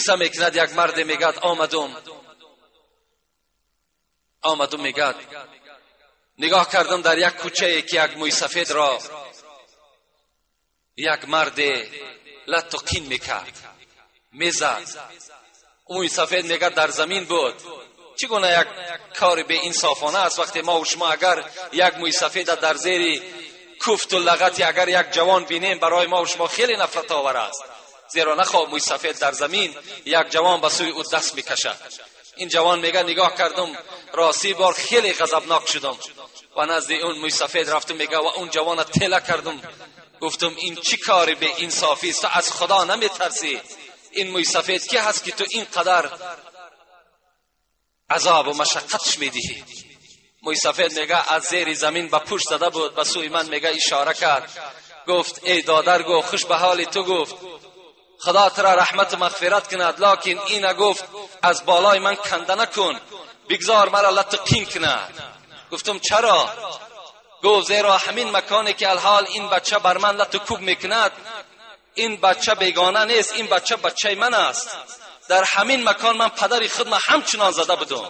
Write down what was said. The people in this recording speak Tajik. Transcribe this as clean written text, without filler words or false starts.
Қисса мекунад як марде, мегӯяд, омадум, мегӯяд, нигоҳ кардам дар як кӯчае ки як мӯйсафедро як марде латту қин мекард, мезад. Мӯйсафед, мегӯяд, дар замин буд. Чӣ гуна як кори беинсофона аст, вақте мо шумо агар як мӯйсафеда дар зери куфту лағати агар як ҷавон бинем, барои мо шумо хеле нафратовар аст. Зеро нахоҳ мӯйсафед дар замин, як ҷавон ба сӯи ӯ даст мекашад. Ин ҷавон мега, нигоҳ кардум, рости бор хеле ғазабнок шудам ва назди он мӯйсафед рафтум, мега, ва он ҷавона тела кардум, гуфтум: ин чӣ кори беинсофист? Ту аз Худо наметарсӣ? Ин мӯйсафед ки ҳаст, ки ту ин қадар азобу машаққатш медиҳӣ? Мӯйсафед, мега, аз зери замин ба пушт зада буд, ба сӯи ман, мега, ишора кард, гуфт: эй додар, гуфт, хуш ба ҳоли ту, гуфт, Худо тура раҳмату мағфират кунад, локин ина, гуфт, аз болои ман канда накун, бигзор мара латту қин кунад. Гуфтум: чаро? Гуфт: зеро ҳамин маконе ки алҳол ин бача бар ман латту кӯб мекунад, ин бача бегона нест, ин бача бачаи ман аст. Дар ҳамин макон ман падари худма ҳамчунон зада будум.